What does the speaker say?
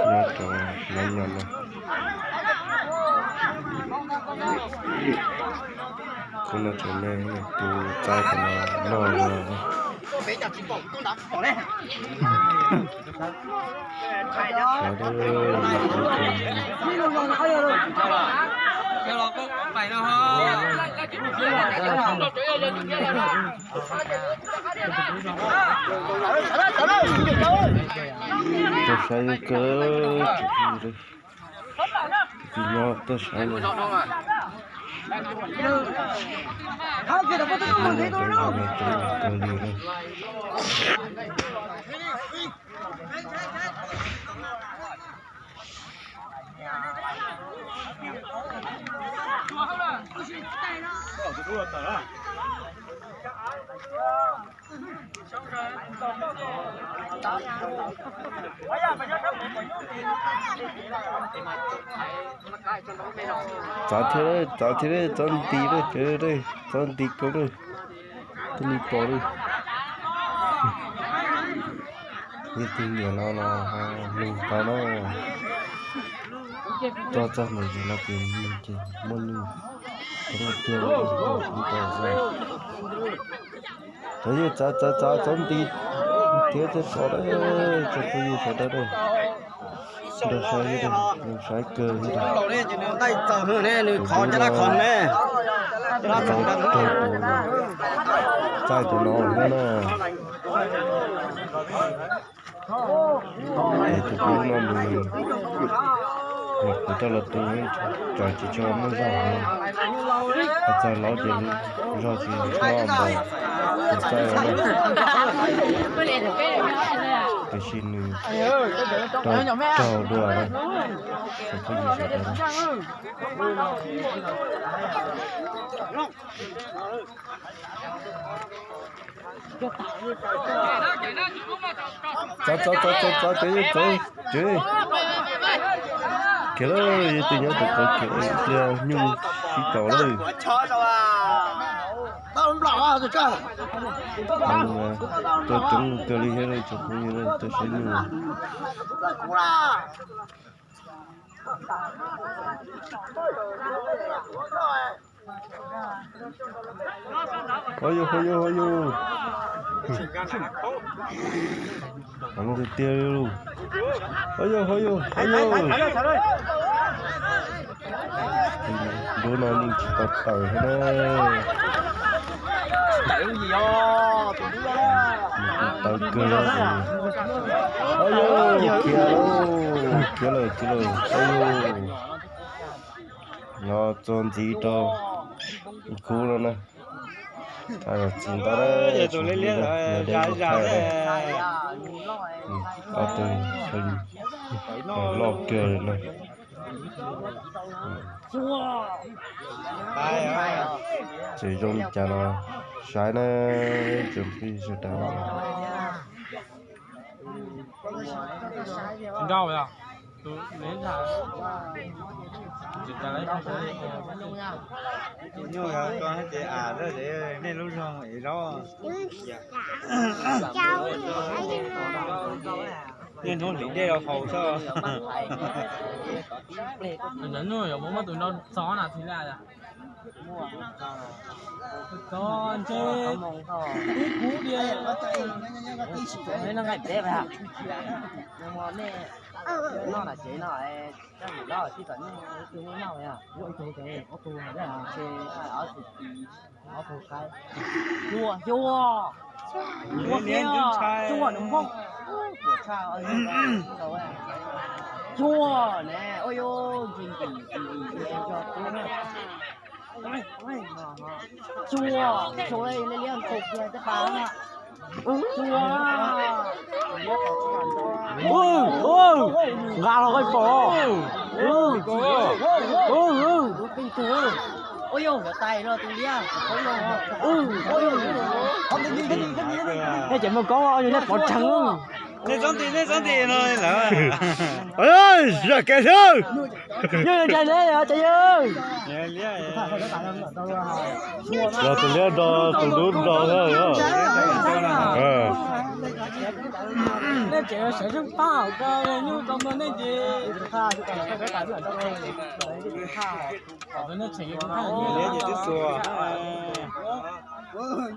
Nyob rau nyob nyob no, khub no tseem me, tus txaib tus no loj lawm. Tuaj saib kawg, tus nyob tuaj saib no. Txav thiab, txav thiab, txav nti lawm, txav nti koob lawm, twb li pom li. Yog tus niam no los ho nug tau na. Tuaj txog ntawm yus no ces nug ces muaj nug, txav tiag, txav txav txav txav nti thiab txav txav lawm, tsoom phooj ywg sawv daws. Nrog saib, nrog saib kawg li. Tus dub no, txaij tus no thiab na. Es tus dub no nws, nws kuv coj los tu, tsam tsis tshua muaj zog, ho txaij laub ces zog tsis tshua npaum tus txaij no na. Tiam sis nws raug, raug dua na, tsoom phooj ywg sawv daws na. Txav, txav, txav, txav, txav, txav, txav. Khiav lawm, yog tus nyob tom txav khiav, ib pliag nyuj sib tau lawm. Tuaj coob kawg li thiab, tsoom phooj ywg, tuaj saib nyuj. Ho yus, ho yus, ho yus. Heev tiag tiag li. Ho yus, ho yus, ho yus. Dub no yeej tsis tau tawm thiab na. Tawm kawg. Ho yus, khiav lauj, khiav lawm, khiav lawm, ho yus. Nyob txog ntxiv rau khub no na. Txi ntau, ob tug loj kiag na. Tseem zoo li cas los saib na, tsoom phooj ywg sawv daws. Tus nyuj, tus nyuj, nej lub zog es zaub. Niaj hnub hliv dej rau haus xwb. Tus nyuj yuav muab tus no txov na, tsis li. Txov ntshe ib kuv diam. Noj na tsev no, tij tom nyuj ib tug noj, ob tug, ob tug qaib. Xyuas, xyuas, xyuas nws npog, xyuas ne, ua yus ntsis ntim ntim zog tub na. Xyuas, xyuas li liab nkaus kiag caj pas na. Xyuas. Nqa los koj pom. Ua yus yuav tais los tus liab. Nej cov mus koob ua yus nej pov tseg. Nej txob nti, nej txob nti no lawm. Zam kev xwb. Yog ntshai ne, cov yawg. Los tus liab nrog tus dub nrog xwb. Nej tseem sawv tsees pab hauv ko, nyuj tau ntua nej ces. Twb xuas.